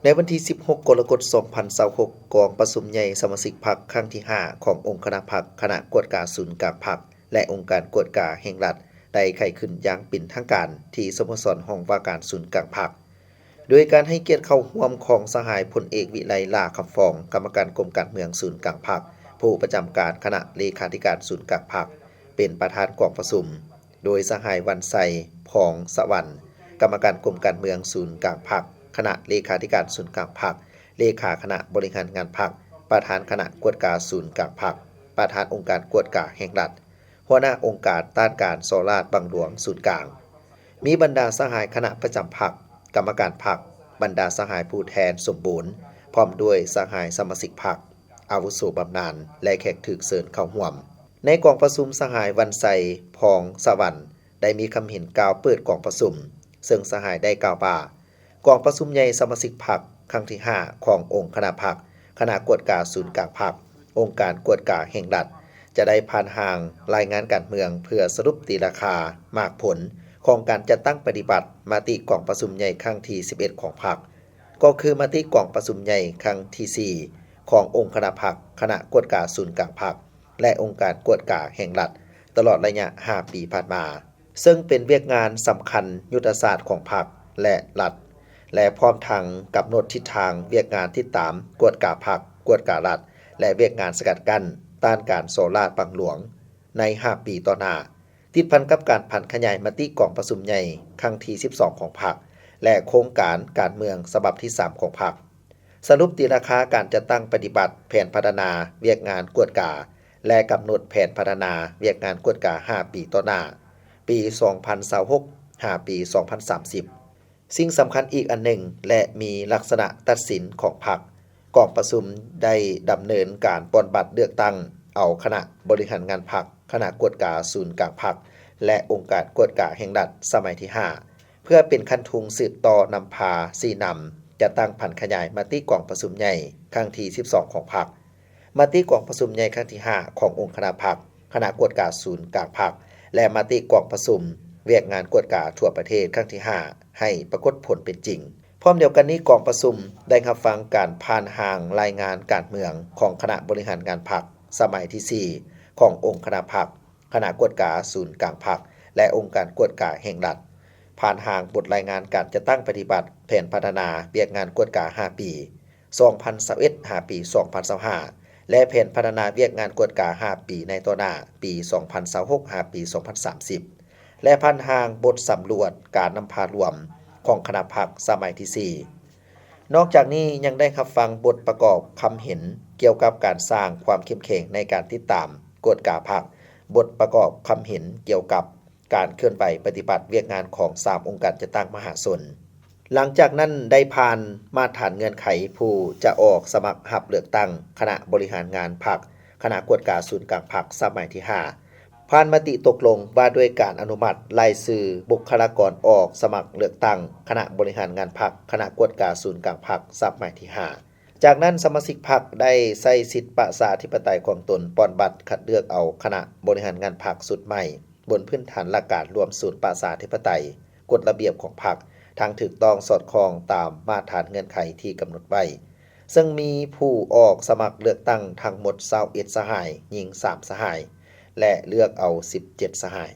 ໃນວັນທີສິບຫົກ ກໍລະກົດ ສອງພັນຊາວຫົກ ກອງປະຊຸມໃຫຍ່ສະມາຊິກພັກຄັ້ງທີຫ້າ ຂອງອົງຄະນະພັກ, ຄະນະກວດກາສູນກາງພັກ ແລະ ອົງການກວດກາແຫ່ງລັດ ໄດ້ໄຂຂຶ້ນຢ່າງເປັນທາງການ ທີ່ສະໂມສອນຫ້ອງວ່າການສູນກາງພັກ ໂດຍການໃຫ້ກຽດເຂົ້າຮ່ວມຂອງສະຫາຍພົນເອກ ວິໄລ ຫຼ້າຄຳຟອງ, ກຳມະການກົມການເມືອງສູນກາງພັກ, ຜູ້ປະຈຳການຄະນະເລຂາທິການສູນກາງພັກ ເປັນປະທານກອງປະຊຸມ, ໂດຍສະຫາຍ ວັນໄຊ ພອງສະຫວັນ, ກຳມະການກົມການເມືອງສູນກາງພັກ, ຄະນະເລຂາທິການສູນກາງພັກ, ເລຂາຄະນະບໍລິຫານງານພັກ, ປະທານຄະນະກວດກາສູນກາງພັກ, ປະທານອົງການກວດກາແຫ່ງລັດ, ຫົວໜ້າອົງການຕ້ານການສໍ້ລາດບັງຫຼວງສູນກາງ. ມີບັນດາສະຫາຍຄະນະປະຈຳພັກ, ກຳມະການພັກ, ບັນດາສະຫາຍຜູ້ແທນສົມບູນ, ພ້ອມດ້ວຍສະຫາຍສະມາຊິກພັກ, ອາວຸໂສບຳນານ ແລະ ແຂກຖືກເຊີນເຂົ້າຮ່ວມ. ໃນກອງປະຊຸມ, ສະຫາຍ ວັນໄຊ ພອງສະຫວັນ ໄດ້ມີຄຳເຫັນກ່າວເປີດກອງປະຊຸມ, ເຊິ່ງສະຫາຍໄດ້ກ່າວວ່າ ກອງປະຊຸມໃຫຍ່ສະມາຊິກພັກຄັ້ງທີຫ້າ ຂອງອົງຄະນະພັກ, ຄະນະກວດກາສູນກາງພັກ, ອົງການກວດກາແຫ່ງລັດ ຈະໄດ້ຜ່ານຮ່າງລາຍງານການເມືອງ ເພື່ອສະຫຼຸບຕີລາຄາໝາກຜົນຂອງການຈັດຕັ້ງປະຕິບັດມະຕິກອງປະຊຸມໃຫຍ່ຄັ້ງທີສິບເອັດ ຂອງພັກ, ກໍຄືມະຕິກອງປະຊຸມໃຫຍ່ຄັ້ງທີສີ່ ຂອງອົງຄະນະພັກ, ຄະນະກວດກາສູນກາງພັກ ແລະ ອົງການກວດກາແຫ່ງລັດ ຕະຫຼອດໄລຍະຫ້າປີຜ່ານມາ, ເຊິ່ງເປັນວຽກງານສຳຄັນຍຸດທະສາດຂອງພັກ ແລະ ລັດ ແລະ ພ້ອມທັງກຳນົດທິດທາງວຽກງານຕິດຕາມ, ກວດກາພັກ, ກວດກາລັດ ແລະ ວຽກງານສະກັດກັ້ນຕ້ານການສໍ້ລາດບັງຫຼວງໃນຫ້າປີຕໍ່ໜ້າ, ຕິດພັນກັບການຜັນຂະຫຍາຍມະຕິກອງປະຊຸມໃຫຍ່ຄັ້ງທີສິບສອງ ຂອງພັກ ແລະ ໂຄງການການເມືອງສະບັບທີສາມ ຂອງພັກ. ສະຫຼຸບຕີລາຄາການຈັດຕັ້ງປະຕິບັດແຜນພັດທະນາວຽກງານກວດກາ ແລະ ກຳນົດແຜນພັດທະນາວຽກງານກວດກາຫ້າປີຕໍ່ໜ້າ, ປີສອງພັນຊາວຫົກ ຫາປີສອງພັນສາມສິບ. ສິ່ງສຳຄັນອີກອັນໜຶ່ງ ແລະ ມີລັກສະນະຕັດສິນຂອງພັກ, ກອງປະຊຸມໄດ້ດຳເນີນການປ່ອນບັດເລືອກຕັ້ງເອົາຄະນະບໍລິຫານງານພັກ, ຄະນະກວດກາສູນກາງພັກ ແລະ ອົງການກວດກາແຫ່ງລັດສະໄໝທີຫ້າ ເພື່ອເປັນຄັນທຸງສືບຕໍ່ນຳພາຊີ້ນຳ ຈັດຕັ້ງຜັນຂະຫຍາຍມະຕິກອງປະຊຸມໃຫຍ່ຄັ້ງທີສິບສອງ ຂອງພັກ, ມະຕິກອງປະຊຸມໃຫຍ່ຄັ້ງທີຫ້າ ຂອງອົງຄະນະພັກ, ຄະນະກວດກາສູນກາງພັກ ແລະ ມະຕິກອງປະຊຸມວຽກງານກວດກາທົ່ວປະເທດຄັ້ງທີຫ້າ ໃຫ້ປາກົດຜົນເປັນຈິງ. ພ້ອມດຽວກັນນີ້, ກອງປະຊຸມໄດ້ຮັບຟັງການຜ່ານຮ່າງລາຍງານການເມືອງຂອງຄະນະບໍລິຫານງານພັກສະໄໝທີສີ່ ຂອງອົງຄະນະພັກ, ຄະນະກວດກາສູນກາງພັກ ແລະ ອົງການກວດກາແຫ່ງລັດ, ຜ່ານຮ່າງບົດລາຍງານການຈັດຕັ້ງປະຕິບັດແຜນພັດທະນາວຽກງານກວດກາຫ້າປີ ສອງພັນຊາວເອັດ ຫາປີສອງພັນຊາວຫ້າ ແລະ ແຜນພັດທະນາວຽກງານກວດກາຫ້າປີໃນຕໍ່ໜ້າ ປີສອງພັນຊາວຫົກ ຫາປີສອງພັນສາມສິບ ແລະ ຜ່ານຮ່າງບົດສຳຫຼວດການນຳພາລວມຂອງຄະນະພັກສະໄໝທີສີ່. ນອກຈາກນີ້ຍັງໄດ້ຮັບຟັງບົດປະກອບຄຳເຫັນກ່ຽວກັບການສ້າງຄວາມເຂັ້ມແຂງໃນການຕິດຕາມ, ກວດກາພັກ, ບົດປະກອບຄຳເຫັນກ່ຽວກັບການເຄື່ອນໄຫວປະຕິບັດວຽກງານຂອງສາມອົງການຈັດຕັ້ງມະຫາຊົນ. ຫຼັງຈາກນັ້ນໄດ້ຜ່ານມາດຖານເງື່ອນໄຂຜູ້ຈະອອກສະໝັກຮັບເລືອກຕັ້ງຄະນະບໍລິຫານງານພັກ, ຄະນະກວດກາສູນກາງພັກສະໄໝທີຫ້າ, ຜ່ານມະຕິຕົກລົງວ່າດ້ວຍການອະນຸມັດລາຍຊື່ບຸກຄະລາກອນອອກສະໝັກເລືອກຕັ້ງຄະນະບໍລິຫານງານພັກ, ຄະນະກວດກາສູນກາງພັກສະໄໝທີຫ້າ. ຈາກນັ້ນສະມາຊິກພັກໄດ້ໃຊ້ສິດປະຊາທິປະໄຕຂອງຕົນປ່ອນບັດຄັດເລືອກເອົາຄະນະບໍລິຫານງານພັກຊຸດໃໝ່ ບົນພື້ນຖານຫຼັກການລວມສູນປະຊາທິປະໄຕ, ກົດລະບຽບຂອງພັກ ທັງຖືກຕ້ອງສອດຄ່ອງຕາມມາດຖານເງື່ອນໄຂທີ່ກຳນົດໄວ້, ເຊິ່ງມີຜູ້ອອກສະໝັກເລືອກຕັ້ງທັງໝົດຊາວເອັດສະຫາຍ, ຍິງສາມສະຫາຍ ແລະ ເລືອກເອົາສິບເຈັດສະຫາຍ.